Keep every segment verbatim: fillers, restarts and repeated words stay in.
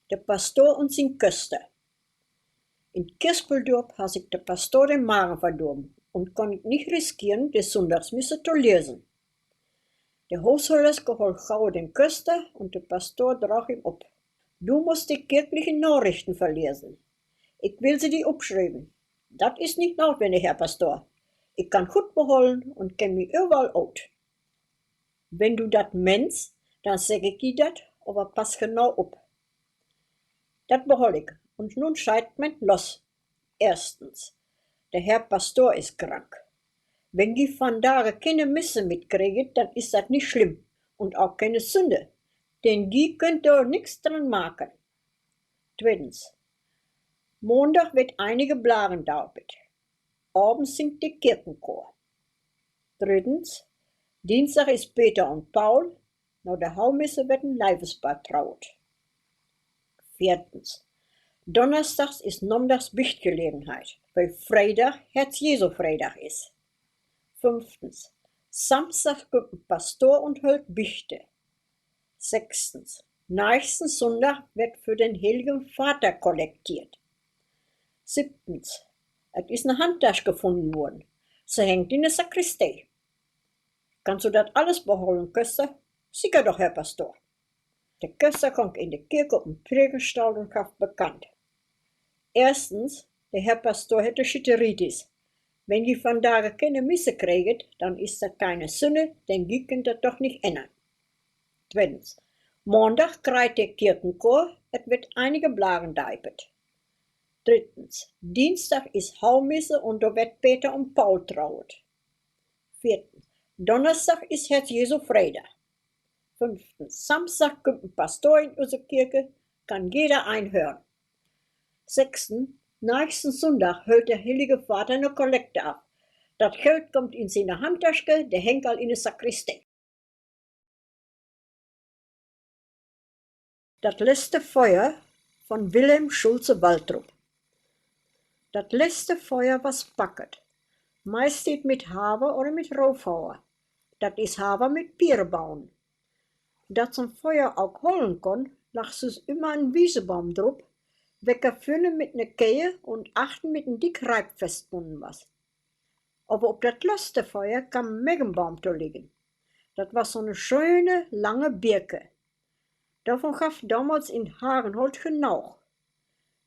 De Pastor un sien Köster. In Kispeldörp harr sik de Pastor den Magen verdorven un konn nich riskieren, de Sünndagsmisse to lesen. De Huushöllerske holl gau den Köster un de Pastor draag em op. Du musst de kirklichen Narichten verlesen. Ik will se di opschrieven. Dat is nich notwennig, Herr Pastor. Ik kann goot behollen un kenn mi överall ut. Wenn du dat meenst, denn segg ik di dat, aver pass genau op. Dat beholl ik, un nu scheidt men los. Eerstens, de Herr Pastor is krank. Wenn ji vandage kene Misse mitkreget, denn is dat nich slimm un ok kene Sünne, denn ji köönt dor nix dran maken. Tweedens, Maandag wett einige Blagen deipet. Avends singt de Kirkenchor. Drittens, Diensdag is Peter un Paul, na de Haumisse wett en Leivespaar traut. Veertens, Donnersdags is namdags Biechtgelegenheit, wiel Freedag Herz-Jesu-Freedag is. Fünftens, Samsdag kümmt en Pastor un höllt Biechte. Sechstens, nächsten Sünndag wett för den Hilligen Vater kollekteert. Siebtens, et is ne Handtasch gefunnen worrn. Se hängt in de Sakristee. Kannst du dat alles behollen, Köster? Seker doch, Herr Pastor. De Köster gong in de Kirk op en Prädikstohl un gaff bekannt: Eerstens, de Herr Pastor hett de Schütteritis. Wenn ji vandage kene Misse kreget, denn is dat keine Sünne, denn ji köönt dat doch nich ännern. Tweedens, Maandag kreit de Kirkenchor, et wett einige Blagen deipet. Drittens, Diensdag is Haumisse un dor wett Peter un Paul traut. Veertens, Donnersdag is Herz-Jesu-Freedag. Fünftens, Samsdag kümmt en Pastor in use Kirke, kann jeder ein hören. Sechstens, nächsten Sünndag höllt de Hillige Vater ne Kollekte af. Dat Geld kummt in siene Handtaske, de hängt al in de Sakristee. Dat letzte Feuer von Wilhelm Schulze-Waltrup. Dat letzte Feuer was packet. Meist dit mit Haver oder mit Rohfauer. Dat is Haver mit Piere bauen. Dat so'n Feuer ok hollen kunn, lag süss ümmer en Wiesebaum drup, wecker vörne mit ne Kehe un achtern mit en dick Reip fastbunnen was. Aver op dat letzte Feuer kamm en Meggenbaum to liggen. Dat was so'ne schöne, lange Birke. Dorvon gaff domals in Hagenholt genoog.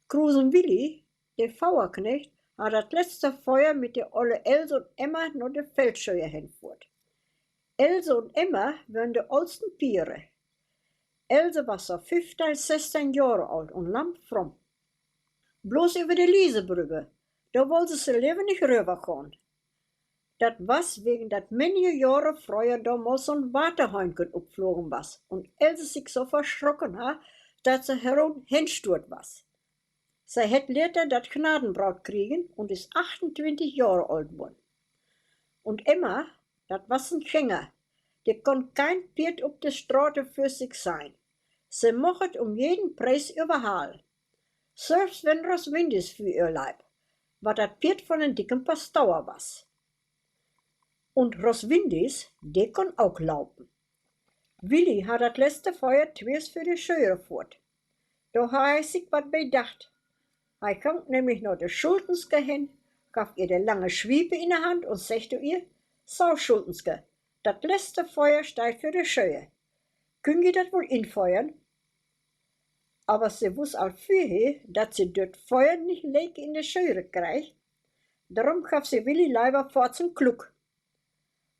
Krusen Willi, de Fauerknecht, harr dat letzte Feuer mit de olle Else un Emma na de Feldschöer henfohrt. Else un Emma wörn de ollsten Piere. Else was so föffteihn, sössteihn Johre oolt un lammfromm. Blots över de Liesebrügge, dor woll se lever nich rövergahn. Dat was, wegen dat mennige Johre fröher domals so'n Waterhöhnken upflogen was un Else sik so verschrocken harr, dat se herum henstüert was. Se hett later dat Gnadenbraut kriegen un is achtuntwintig Johre oolt worrn. Un Emma, dat was en Gänger, de kunn kein Pierd op de Strate vör sik sehn. Se moch et um jeden Pries överhalen, sülvst wenn Roswindis vör ehr leip, wat dat Pierd von en dicken Pastauer was. Un Roswindis, de kunn ok laupen. Willi harr dat letzte Feuer twiers vör de Schöre fohrt. Dor harr he sik wat bedacht. He gang nämlich na de Schultenske hen, gaff ehr de lange Swiepe in de Hand un segg to ehr: So, Schultenske, dat letzte Feuer steiht vör de Schöre. Künn ji dat woll infeuern? Aver se wuss al vörher, dat se dat Feuer nich leker in de Schöre kreeg. Dorum gaff se Willi lever foorts en Kluck.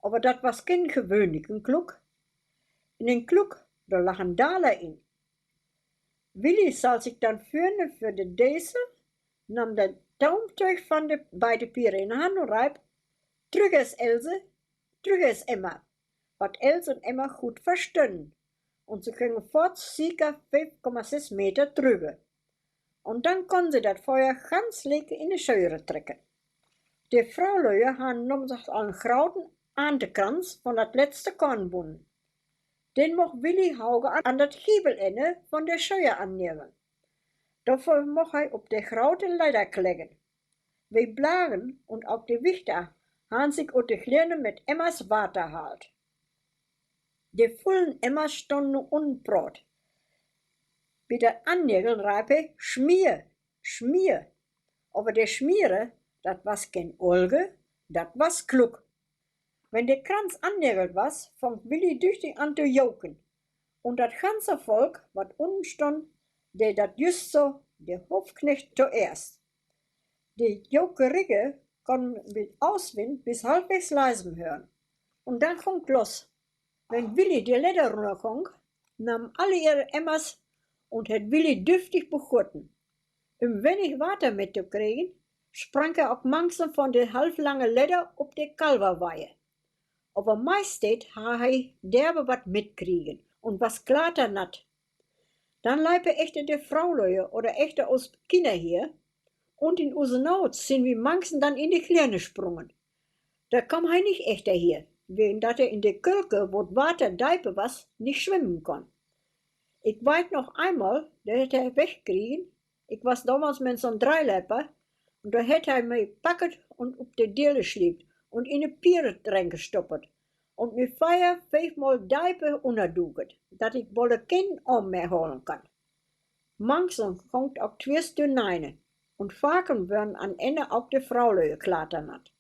Aver dat was keen gewöhnlichen Kluck. In den Kluck, dor lag en Daler in. Willi sall sik dann vörne vör de Deichsel, nahm dat Daumtöög von de beide Piere in de Hand un reip: Trügg is Else, trügg is Emma. Wat Else un Emma goot verstönnen, un se göngen foorts sieker fiev Komma söss Meter trügge. Un dann kunnen se dat Feuer ganz leker in de Schöre trecken. De Froolüe harrn namdags al en groten Ahntekranz von dat letzte Koorn bunnen. Den moch Willi Hauge an dat Giebelenne von de Schöre annehmen. Dorför moch he op de grote Leder kleggen. Wiel Blagen un ok de Wichter harrn sik ut de Glene mit Emmers Water haalt. De vullen Emmers stonnen nu unnen praat. Bi dat Annegeln reip he: Smier, smier! Aver de Smiere, dat was keen Olge, dat was Kluck. Wenn de Kranz annegelt was, fong Willi düchtig an to joken. Un dat ganze Volk, wat unnen stunn, dee dat jüst so, de Hoffknecht toeerst. De Jokerigge konn mit auswin bis halfwegs Leisem hören. Un dann gung't los. Wenn Willi de Ledder runner gong, nahmen alle ehre Emmers un hett Willi düftig begutten. Üm wenig Water mittokriegen, sprang he ok mangs von de halflange Ledder op de Kalverweie. Aver meist harr he derbe wat mitkriegen un was klaternatt. Dann leip he echter de Fraulüe oder echter us Kinner her, un in use Noot sin wi mangs dann in de Kleene sprungen. Dor kamm he nich echter her, wegen dat he in de Kölke, wo 't Water deipe was, nich swimmen konn. Ik weit noch eenmal, dor hett he wegkregen, ik was domals mit so'n Dreileper, un dor hett he mi packet un op de Diele sleept un in de Pieretränke stoppet un mi veer, feefmal deipe unnerduket, dat ik woll kenen Aam mehr holen kann. Mangs gongt ok twiers dörneine, un faken wörn an Enne ok de Fraulüe klaternatt.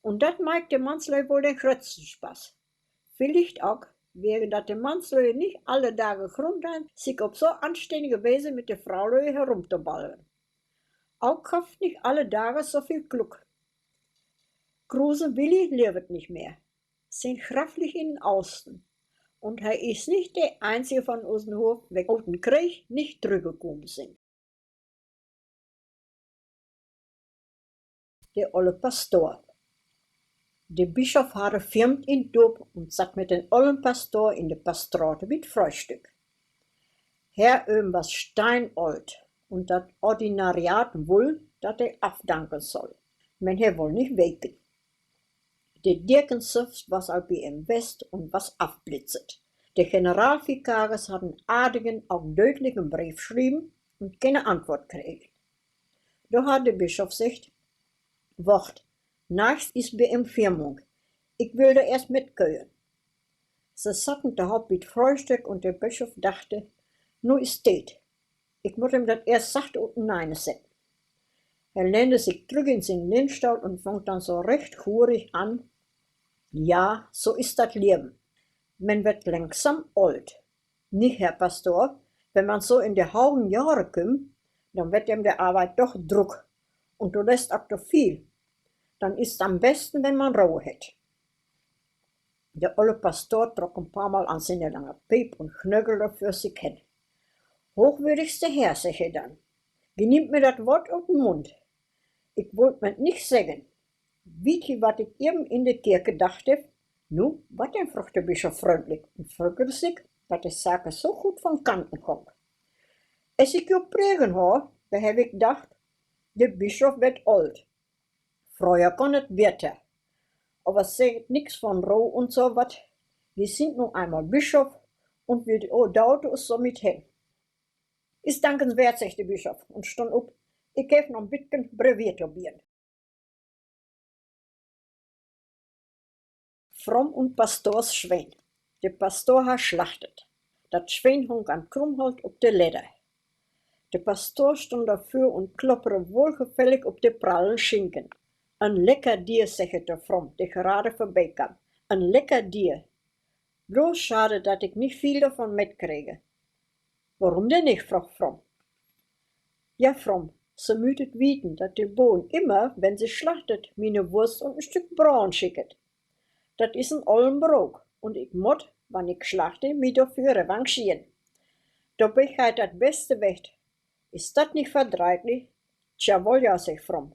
Un dat maakt de Mannslüe woll den gröttsten Spaß. Villicht ok, wegen dat de Mannslüe nich alle Dage Grund hebbt, sik op so anstännige Wese mit de Fraulüe herumtobalgen. Ok gafft nich alle Dage so veel Kluck. Krusen Willi levet nich mehr. Sien Graff liggt in Austen, un he is nich de eenzige von usen Hoff, wat ut den Krieg nich trüggekomen sin. De olle Pastor. De Bischof harr firmt in't Doop un satt mit den ollen Pastor in de Pastrate bi't Fröhstück. Herr Öhm was steinolt, un dat Ordinariat wull, dat he afdanken soll, men he woll nich weken. De Diakensüfs was al bi em west un was afblitzet. De Generalvikaris harr en artigen, ok dödliken Breef schrieven un kene Antwoort kregen. Do harr de Bischof seggt: Wacht, nachts is bi em Firmung. Ik will dor eerst mitkören. Se satten tohoop bi't Fröhstück un de Bischof dachte: Nu is Tiet. Ik mutt em dat eerst sacht utenein setten. He lehnde sik trügg in sien Lehnstohl un fung dann so recht hurig an: Ja, so is dat Leven. Men wett langsam olt. Nich, Herr Pastor? Wenn man so in de hogen Johre kümmt, dann wett em de Arbeit doch druck. Un toletzt ok to veel. Dann is 't an'n besten, wenn man Roh hett. De olle Pastor trock en paar Mal an siene lange Peep un gnöggelde för sik hen. Hoochwürdigste Herr, seggt he dann, Ge niehmt mi dat Woort ut den Mund. Ik wull 't nich seggen. Weet Ji, wat ik even in de Kirke dacht heff? Nu, wat denn?, fröggt de Bischof fründlich un fröggelt sik, dat de Sake so goot von Kanten gung. As ik jo pregen harr, do heff ik dacht, de Bischof wett olt. Fröher gonn dat beter. Aver seggt nix von Roh un so wat. Wi sind nu eenmal Bischof un wi doot us so mit hen. Is dankenswert, seggt de Bischof un stunn up. Ik geev noch en bitken Brevier to bieden. Fromm un Pastors Sween. De Pastor harr slachtet. Dat Sween hung an't Krummholt op de Ledder. De Pastor stunn dorvör un kloppere wohlgefällig op de prallen Schinken. En lecker Dier, seggt de Fromm, de grade vörbikamm. En lecker Dier. Blots schade, dat ik nich veel dorvon mitkriege. Worüm denn nich?, fröggt Fromm. Ja, Fromm, Se mütet weten, dat de Boon immer, wenn se slachtet, mi 'ne Wurst un en Stück Braden schicket. Dat is en ollen Brook, un ik mutt, wann ik slachte, mi dorför revanchieren. Dorbi geiht dat Beste weg. Is dat nich verdrietlich? Tja, woll ja, seggt Fromm,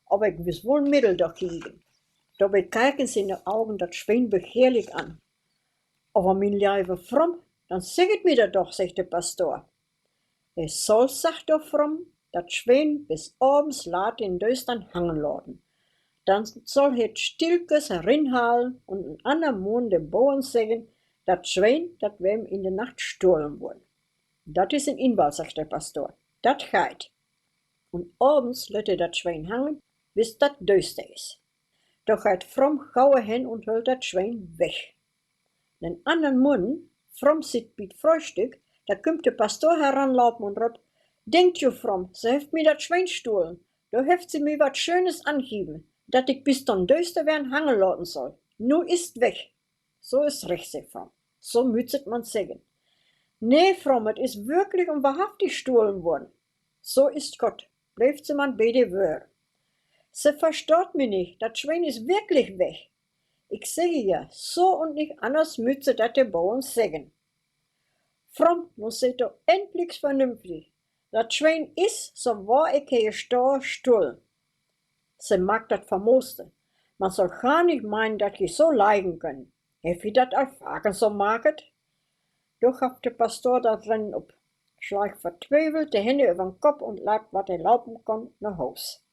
aver ik wüss woll en Middel dorgegen. Dorbi keken siene Ogen dat Sween begehrlik an. Aver, mien leve Fromm, dann segget mi dat doch, seggt de Pastor. He soll, seggt de Fromm, dat Sween bis avends laat in Döstern hangen laten. Dann soll he 't stillkes rinhalen un en anner Morgen de Boon seggen, dat Sween, dat weer em in de Nacht stahlen worrn. Dat is en Inwall, seggt de Pastor. Dat geiht. Un avends lett he dat Sween hangen, bis dat döster is. Do geiht Fromm gauer hen un höllt dat Sween weg. Den annern Morgen, Fromm sitt bi't Fröhstück, Da kümmt de Pastor heranlopen un röppt: Denkt ju, Fromm, se hefft mi dat Schween stahlen. Do hefft se mi wat Schönes angeven, dat ik bis to'n Dösterweern hangen laten sall. Nu is 't weg. So is recht, sä Fromm. So mütt se 't man seggen. Nee, Fromm, et is würklich un wahrhaftig stahlen worrn. So is 't goot. Bleevt se man bi de Wöör. Se verstaht mi nich, dat Schween is wirklich weg. Ik segge ja, so un nich anners mütt se dat de Boen seggen. Fromm, nu seet doch endliks vernünftig. Dat Schween is, so wohr ik hier stah, stullen. Se maakt dat Famooste. Man sall gar nich meinen, dat ji so leigen köönt. Hefft ji dat al faken so maket? Do gaff de Pastor dat Rennen op, sleeg vertwievelt de Hänne över'n Kopp un leip, wat he laupen kunn, na Huus.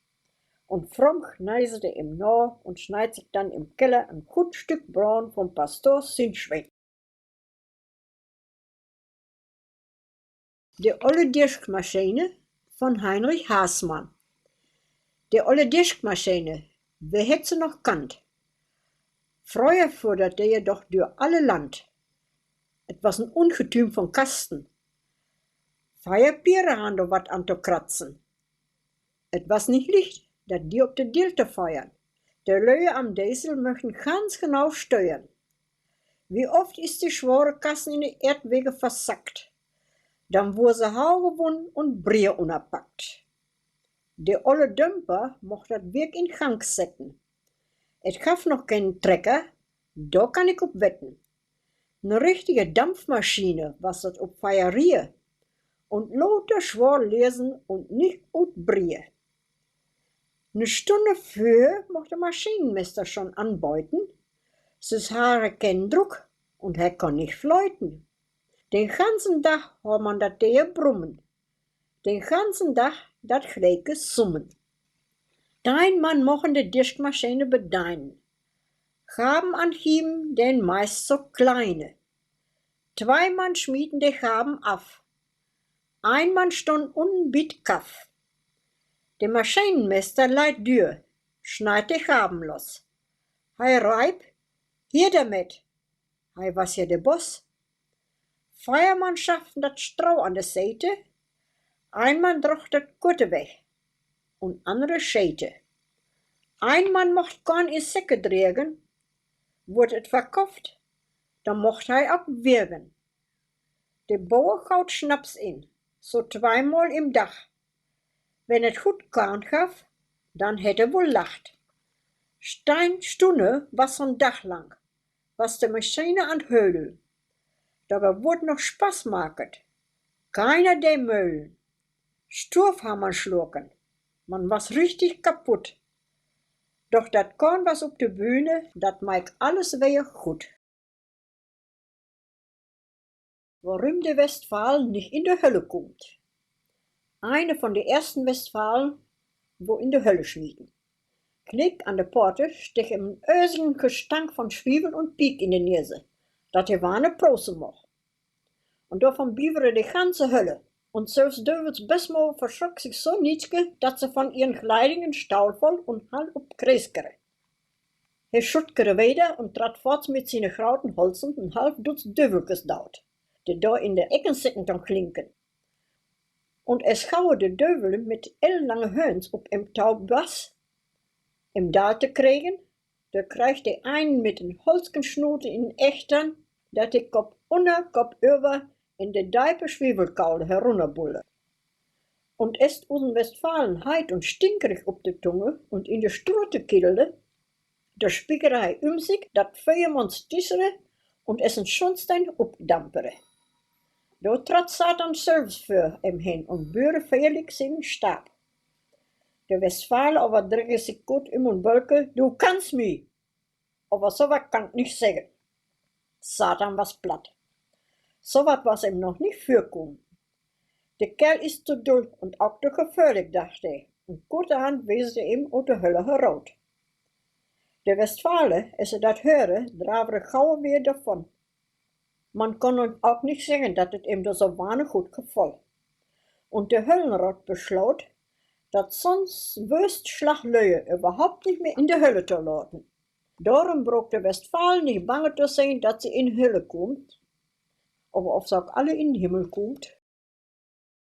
Un Fromm gneisde em na un sneed sik denn im Keller en goot Stück Brahn von Pastor sien Schween. De olle Dischmaschine von Heinrich Haßmann. De olle Dischmaschine, wer hett se noch kannt? Fröher föhr dat de doch dör alle Land. Et was en Ungetüm von Kasten. Veer Piere harrn dor wat an to kratzen. Et was nich licht, dat Dier op de Dill to föhren. De Löe am Deesel möchten ganz genau stören. Wie oft is de sware Kassen in de Eerdwege versackt. Dann wurr se hauge wunnen un Brier unnerpackt. De olle Dömper mocht dat Wirk in Gang setten. Et gaff noch kenen Trecker, dor kann ik op wetten. 'Ne richtige Dampfmaschine was dat op veer Rieh un loter swaar Lesen un nich ut Brieh. 'Ne Stunne fröher mocht de Maschinenmester schon anbeuten, süss harr he kenen Druck un he kunn nich fleuten. Den ganzen Dag harr man dat deje Brummen, den ganzen Dag dat glieke Summen. Tein Mann mochten de Dischmaschine bedeinen, Gaven angieven, den meist so kleine. Twei Mann smieten de Gaven af, ein Mann stunn unnen bi't Kaff. De Maschinenmester leit dör, sneid de Gaven los. He reip: Hier dormit! He was ja de Boss. Veer Mann schafften dat Stroh an de Seete, ein Mann droog dat Kutte weg un annere Scheete. Ein Mann mocht Korn in Säcke dregen, wurd et verkofft, dann mocht he ok wegen. De Boer goot Schnaps in, so tweimal im Dag. Wenn et goot Korn gaff, dann hett he woll lacht. Stein Stunne was so'n Dag lang, was de Maschine an't Hödeln. Dorbi wurd noch Spaß maket, keiner dee mölen. Sturf harr man slaken, man was richtig kaputt. Doch dat Korn was op de Bühne, dat meik alles weer goot. Worüm de Westfalen nich in de Hölle kummt. Eine von de eersten Westfalen wurr in de Hölle smieten. Knick an de Porte steek em en ösigen Gestank von Swiewel un Piek in de Nese, dat he warne proosten moch. Un dorvon bievere de ganze Hölle. Un sülvst Dövels Besmo verschrock sik so nietske, dat se von ihren Gleiding in Staul foll un hall op kreeskere. He schutkere weder un tratt foorts mit siene grauten Holzen en half Dutz Dövelkes daut, de dor in de Ecken sitten un klinken. Un es gau de Dövel mit ellenlange Höns op em tau was, em daal to kriegen, dor kreeg de einen mit en Holzkensnute in Echtern, dat de Kopp unner, Kopp över in de deipe Swiewelkaule herunnerbulle. Un es 't usen Westfalen heit un stinkerig op de Tunge un in de Strute kiddelde, dor spickere he üm sik dat veer Monstischere un es en Schundsteen opdampere. Dor tratt Satan sülvst vör em hen un böre veerlik sienen Stab. De Westfale aver dreide sik goot üm un bölke: Du kannst mi! Aver so wat kann 'k nich seggen. Satan was platt. So wat was em noch nich vörkamen. De Kerl is to dull un ok to geföhrlik, dacht he, un kurzerhand wees he em ut de Hölle heraut. De Westfale, es se dat höre, dravere gau weer dorvon. Man kunn ok nich seggen, dat et em dor so wahneg goot gefoll. Un de Höllenraat besloot, dat so'n wööst Slag Löe överhaupt nich mehr in de Hölle to laten. Dorüm brook de Westfalen nich bange to sien, dat se in Hölle kummt. Aver of se ok alle in den Himmel kaamt?